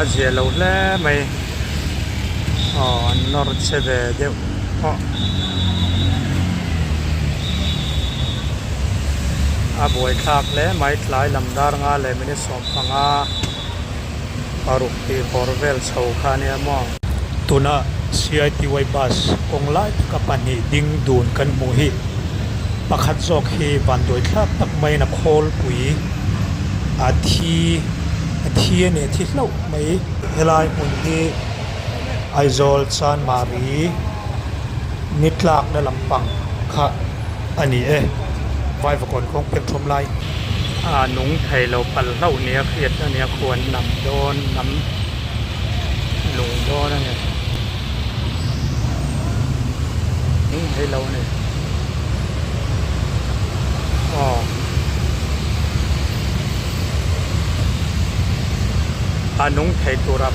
A zia lo hle mai aw an nawr che ve deuh pawh a buaithlak hle mai tlai lam dar nga leh minute 15 paruk tih bawr vel chho kha a nia maw. Tuna CITY bus kawng lai taka pahnih ding dun kan hmuh hi pakhat zawk hi vanduai thlak tak maiin a khawlpui a thi a thi a ni a thi hlauh mai. Helai hmun hi Aizawl Chanmari ni tlakna lampang kha a ni e. Vaivakawn kawng pek thum lai. A nung thei lo palh hlauh nia hriat a nia khuan lam dawn lam lung dawn a ni. Nung thei lo a ni. Aw. A nung thei tura.